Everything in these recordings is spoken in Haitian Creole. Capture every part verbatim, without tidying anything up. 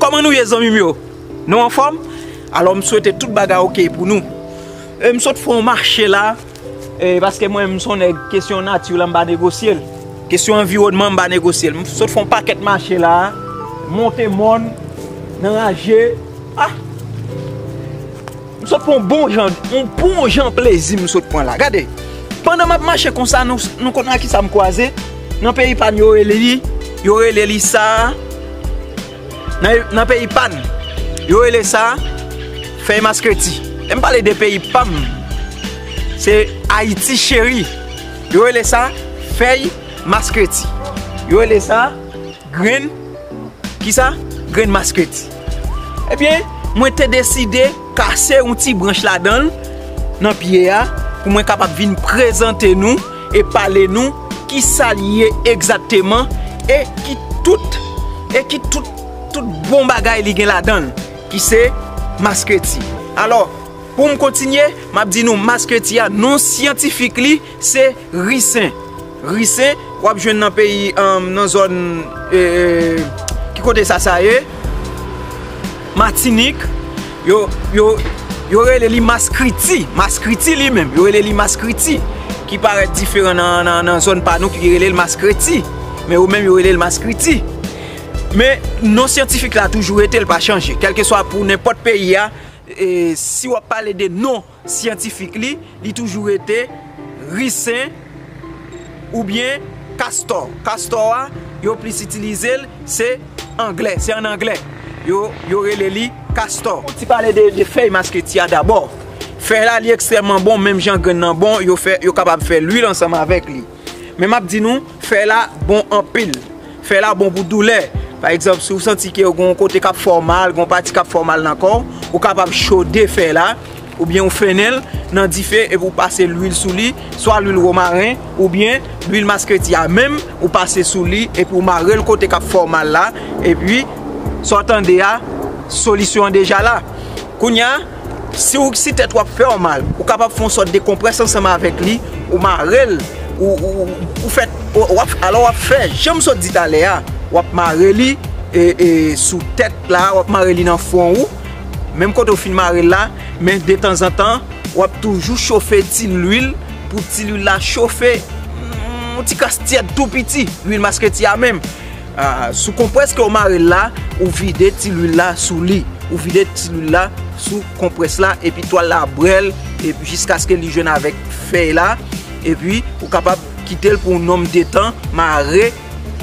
Kòman nou ye, zanmi m yo? Nou anfòm? Alò, m swete tout bagay oke pou nou. E m sot fè yon mache la, e paske mwen, m se yon nèg, kesyon nati la, m pa negosye l. Kesyon anviwònman, m pa negosye l. M sot fè yon pakèt mache la, monte mòn, nan raje. Ah! M sot pran yon bon jan, yon bon jan plezi m sot pran la. Gade, pandan m ap mache konsa, nou, nou konn ak kisa m kwaze? Nan peyi pa n yo rele li, yo rele li sa, nan, nan peyi pa n, yo rele sa fèy maskreti. Lè m pale de peyi pa m, se Ayiti cheri. Yo rele sa fèy maskreti. Yo rele sa grenn, kisa? Grenn maskreti. Ebyen, mwen te deside kase yon ti branch ladan l, nan pye a, pou mwen kapab vin prezante nou e pale nou kisa l ye egzakteman, e ki tout, e ki tout, tout bon bagay li gen ladan l, ki se maskreti. Alò, pou m kontinye, m ap di nou maskreti a, non syantifik li, se risen. Risen, w ap jwenn nan peyi, um, nan zòn, eh, ki kote sa, sa ye? Matinik. Yo, yo, yo rele li maskriti. Maskriti li menm, yo rele li maskriti. Ki parèt diferan nan, nan, nan zòn pa nou ki rele l maskreti. Men yo menm, yo rele l maskriti. Men non syantifik la toujou rete, l pa chanje. Kèlkeswa pou nenpòt peyi a, e si w ap pale de non syantifik li, li toujou rete risen oubyen kastò. Kastò a, yo plis itilize l, se anglè, se an anglè. Yo, yo rele li kastò. Ti pale de, de fèy maskreti a dabò. Fèy la, li ekstrèmman bon, menm jan grenn nan bon, yo fè, yo kapab fè lwil ansanm avèk li. Men m ap di nou, fèy la bon anpil. Fèy la bon pou doulè. Pa egzanp, si w santi ke w gen yon kote k ap fè w mal, gen yon pati k ap fè w mal nan kò w, ou kapab chode fèy la, oubyen ou fennen l nan dife epi ou pase lwil sou li, swa lwil womaren, oubyen lwil maskreti a menm, ou pase sou li, epi ou mare l kote k ap fè w mal la, epi sa w tande a, solisyon an deja la. Kounye a, si w, si tèt w ap fè w mal, ou kapab fè yon sòt de konprès ansanm avèk li, ou mare l, ou, ou, ou fè, ou, w ap, alò w ap fè, jan m sot di talè a, w ap mare li, e, e, sou tèt la, w ap mare li nan fwon ou, menm kote w fin mare l la, men detanzantan, w ap toujou chofe ti lwil, pou ti lwil la chofe, mm, yon ti kras tyèd tou piti, lwil maskreti a menm. Ah, sou konprès ke w mare l la, ou vide ti lwil la sou li. Ou vide ti lwil la sou konprès la, epi twal la brèl, epi jiskaske li jwenn avèk fèy la, epi ou kapab kite l pou yon nonm de tan, mare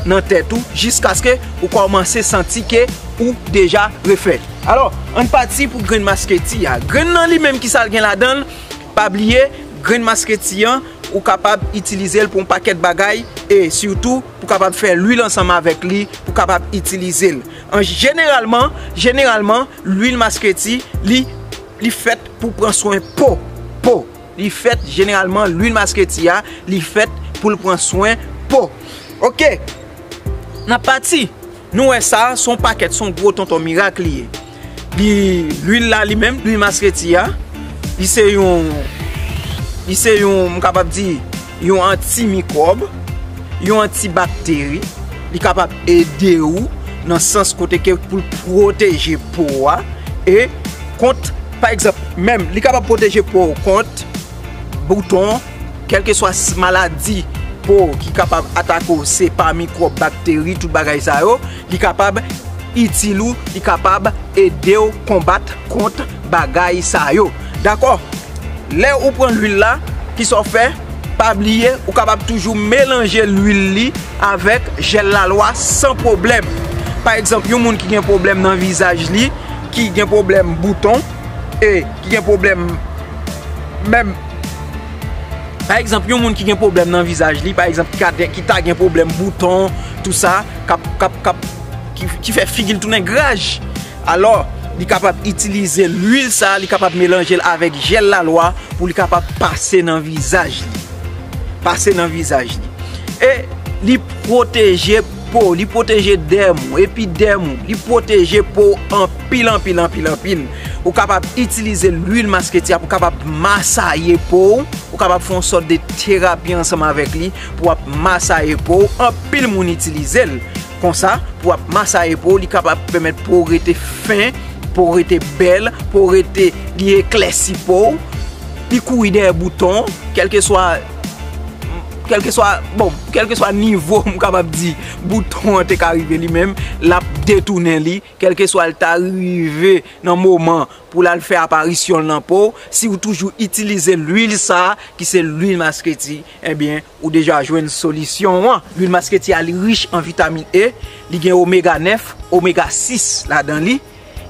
nan tèt ou, jiskaske ou kòmanse santi ke ou deja refè. Alò, ann pati pou grenn maskreti a. Grenn nan li menm, kisa l gen ladan l? Pa bliye, grenn maskreti an, ou kapab itilize l pou yon pakèt bagay, e sitou pou kapab fè lwil ansanm avèk li, pou kapab itilize l. An jeneralman, jeneralman, lwil maskreti, li, li fèt pou pran swen po. Po. Li fèt jeneralman, lwil maskreti a, li fèt pou l pran swen po. Oke. N ap pati. Nou wè sa, se yon pakèt, se yon gwo tonton mirak li ye. Li, lwil la li menm, lwil maskreti a, li se yon, li se yon, m kapab di, yon antimikwòb, yon antibakteri. Li kapab ede w nan sans kote ke pou l pwoteje po a, e kont, pa egzanp, menm, li kapab pwoteje po w kont bouton, kèlkeswa s-, maladi po ki kapab atake w, se pa mikwòb, bakteri, tout bagay sa yo, li kapab itil ou, li kapab ede w konbat kont bagay sa yo. Dakò? Lè ou pran lwil la, kisa w fè? Pa bliye, ou kapab toujou melanje lwil li avèk jèl lalwa san pwoblèm. Pa egzanp, yon moun ki gen pwoblèm nan vizaj li, ki gen pwoblèm bouton, e ki gen pwoblèm menm, pa egzanp, yon moun ki gen pwoblèm nan vizaj li, pa egzanp, ki ka, ki ta gen pwoblèm bouton, tou sa, k ap, k ap, k ap, ki, ki fè figi l tounen graj. Alò, li kapab itilize lwil sa, li kapab melanje l avèk jèl lalwa pou li kapab pase nan vizaj li. Pase nan vizaj li. E li pwoteje po, li pwoteje dèm ou, epidèm ou, li pwoteje po w anpil, anpil, anpil, anpil. Ou kapab itilize lwil maskreti a pou kapab masaye po w, ou kapab fè yon sòt de terapi ansanm avèk li pou w ap masaye po w. Anpil moun itilize l. Konsa, pou w ap masaye po w, li kapab pèmèt po w rete fen, po w rete bèl, po w rete, li eklèsi po w, li kouri dèyè bouton, kèlkeswa, kèlkeswa, bon, kèlkeswa nivo, m kapab di, bouton an te ka rive li menm, l ap detounen li, kèlkeswa l ta rive nan moman pou l al fè aparisyon l nan po w, si w toujou itilize lwil sa a, ki se lwil maskreti, ebyen, ou deja jwenn solisyon an. Lwil maskreti a, li rich an vitamin E, li gen omega nèf, omega sis ladan li,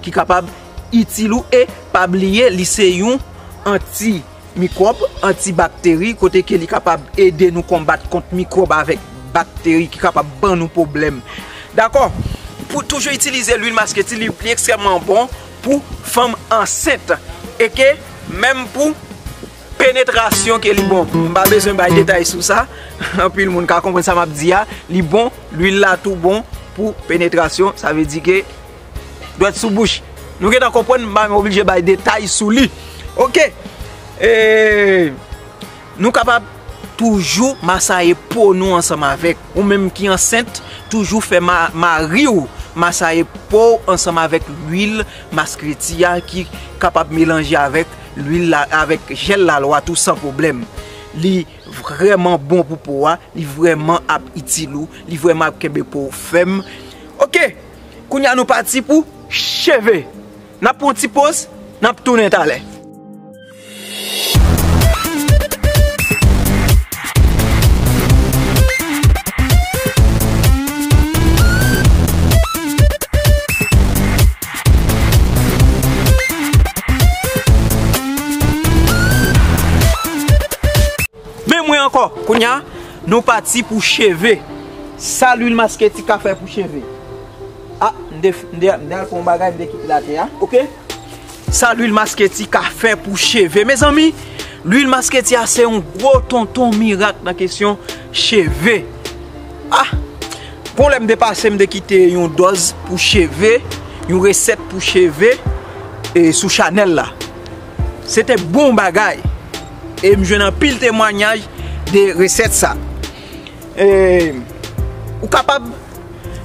ki kapab itil ou e pa bliye, li se yon anti mikwòb, antibakteri, kote ke li kapab ede nou konbat kont mikwòb avèk bakteri ki kapab ban nou pwoblèm. Dakò? Pou toujou itilize lwil maskreti, li, li ekstrèmman bon pou fanm ansent. E ke menm pou penetrasyon ke li bon. M pa bezwen bay detay sou sa. Anpil moun ka konprann sa m ap di a. Li bon, lwil la tou bon pou penetrasyon. Sa vle di ke dwèt sou bouch. Nou gentan konprann, m pa menm oblije bay detay sou li. Oke. E, nou kapab toujou masaye po nou ansanm avèk. Ou menm ki ansent, toujou fè ma-, mari w masaye po w ansanm avèk lwil maskreti a ki kapab melanje avèk lwil la, avèk jèl lalwa tou san pwoblèm. Li vrèman bon pou po a, li vrèman ap itil ou, li vrèman ap kenbe po w fèm. Oke, kounye a nou pati pou cheve. N ap pran yon ti poz, n ap tounen talè. Men mwen ankò, kounye a, nou pati pou cheve. Sa lwil maskreti ka fè pou cheve. A, m te, m te, m te al fè yon bagay, m te kite l atè a. Oke? Sa lwil maskreti ka fè pou cheve. Mezanmi, lwil maskreti a se yon gwo tonton mirak nan kesyon cheve. A, gon lè m te pase, m te kite yon dòz pou cheve, yon resèt pou cheve, e sou chanèl la. Se te bon bagay. E m jwenn anpil temwanyaj de resèt sa. E, ou kapab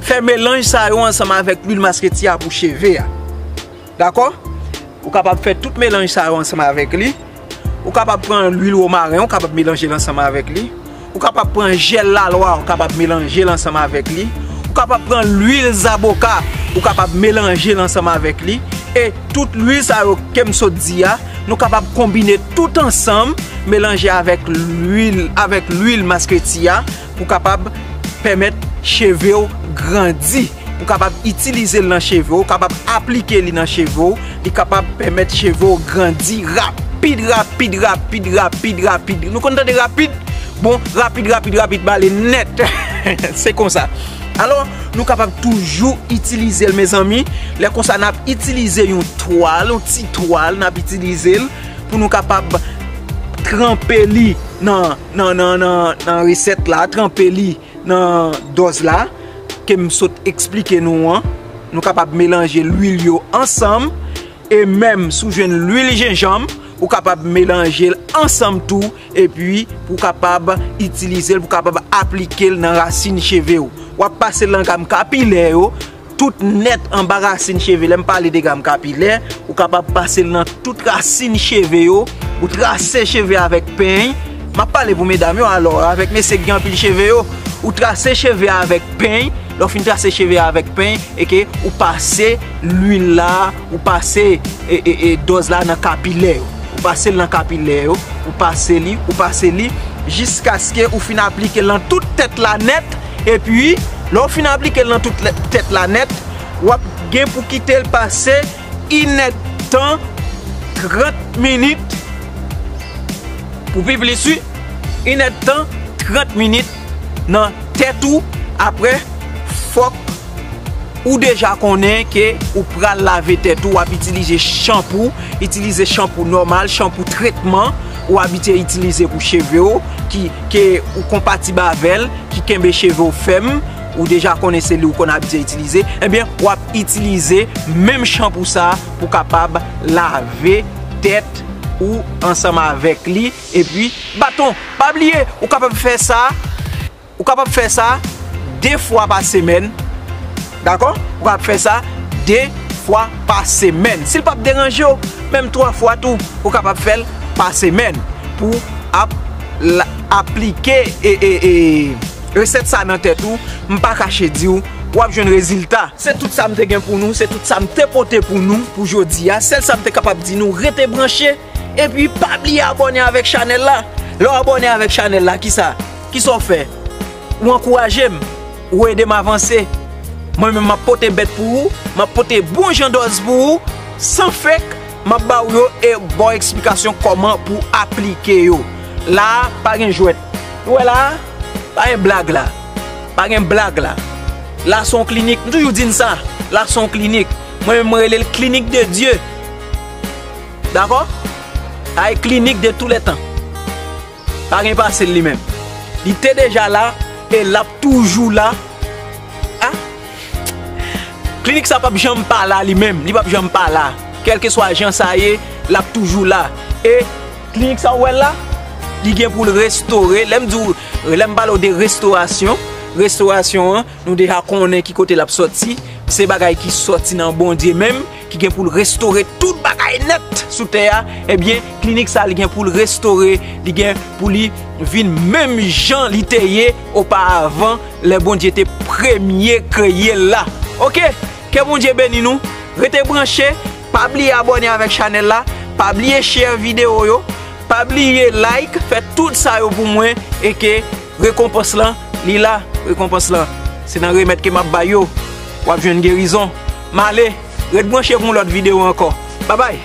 fè melanj sa yo ansanm avèk lwil maskreti a pou cheve a. Dakò? Ou kapab fè tout melanj sa yo ansanm avèk li. Ou kapab pran lwil womaren, ou kapab melanje l ansanm avèk li. Ou kapab pran jèl lalwa, ou kapab melanje l ansanm avèk li. Ou kapab pran lwil zaboka, ou kapab melanje l ansanm avèk li. E tout lwil sa yo ke m sot di a, nou kapab konbine tout ansanm, melanje avèk lwil, avèk lwil maskreti a, pou kapab pèmèt cheve w grandi. Ou kapab itilize l nan cheve w, ou kapab aplike li nan cheve w, li kapab pèmèt cheve w grandi rapid, rapid, rapid, rapid, rapid. Nou konn tande rapid? Bon, rapid, rapid, rapid, bale nèt. Se konsa. Alò, nou kapab toujou itilize l, mezanmi. Lè konsa, n ap itilize yon twal, yon ti twal, n ap itilize l pou nou kapab tranpe li nan, nan, nan, nan, nan resèt la, tranpe li nan dòz la ke m sot eksplike nou an. Nou kapab melanje lwil yo ansanm, e menm si w jwenn lwil jenjanm, ou kapab melanje l ansanm tou, epi pou w kapab itilize l, pou w kapab aplike l nan rasin cheve w. W ap pase l nan gam kapilè yo, tout nèt anba rasin cheve. Lè m pale de gam kapilè, ou kapab pase l nan tout rasin cheve yo, ou trase cheve avèk peny. M ap pale pou medam yo, alò, avèk mesye ki gen anpil cheve yo, ou trase cheve avèk peny. Lè w fin trase cheve avèk peny, e ke ou pase lwil la, ou pase, e, e, e, dòz la nan kapilè yo. Ou pase l nan kapilè yo, ou pase li, ou pase li, jiskaske ou fin aplike l nan tout tèt la nèt. Epi, lè w fin aplike l nan tout lè-, tèt la nèt, w ap gen pou kite l pase inèdtan trant minit. Pou pi plis, wi, inèdtan trant minit nan tèt ou. Apre, fòk ou deja konnen ke ou pral lave tèt ou, w ap itilize chanpou, itilize chanpou nòmal, chanpou tretman ou abitye itilize pou cheve w, ki, ke ou konpatib avè l, ki kenbe cheve w fèm, ou deja konnen se li ou konn abitye itilize, ebyen, w ap itilize menm chanpou sa pou kapab lave tèt ou ansanm avèk li. Epi, baton, pa bliye, ou kapab fè sa, ou kapab fè sa de fwa pa semèn, Dakò? Ou kapab fè sa de fwa pa semèn. Si l p ap deranje w, menm twa fwa tou, ou kapab fè l pa semèn pou ap la- aplike e, e, e, resèt sa nan tèt ou. M pa kache di w, w ap jwenn rezilta. Se tout sa m te gen pou nou, se tout sa m te pote pou nou pou jodi a. Sèl sa m te kapab di nou, rete branche, epi pa bliye abòne avèk chanèl la. Lè w abòne avèk chanèl la, kisa? Kisa w fè? Ou ankouraje m, ou ede m avanse. Mwen menm, m ap pote bèt pou ou, m ap pote bon jan dòz pou ou, san fake, m ap ba w yo e ba w eksplikasyon kòman pou aplike yo. La a, pa gen jwèt. Ou wè la a? Pa gen blag la. Pa gen blag la. La se yon klinik. M toujou di n sa. La se yon klinik. Mwen menm, mwen rele l Clinique de Dieu. Dakò? Sa e clinique de tous les temps. Pa gen pase l li menm. Li te deja la e l ap toujou la. A? Klinik sa p ap janm pa la li menm. Li p ap janm pa la. Kèlkeswa jan sa ye, l ap toujou la. E klinik sa ou wè l la, li gen pou l restore. Lè m di w, lè m pale w de restorasyon, restorasyon an, nou deja konnen ki kote l ap sòti. Se bagay ki sòti nan Bondye menm, ki gen pou l restore tout bagay nèt sou tè a. Ebyen, klinik sa, li gen pou l restore, li gen pou li vin menm jan li te ye oparavan, lè Bondye te premye kreye l la. Oke? Ke Bondye beni nou. Rete branche. Pa bliye abòne avèk chanèl la. Pa bliye share videyo yo. Pa bliye like. Fè tout sa yo pou mwen. E ke rekonpans lan, li la. Rekonpans lan, se nan remèd ke m ap bay yo. W ap jwenn gerizon. M ale. Ret branche pou yon lòt videyo ankò. Babay.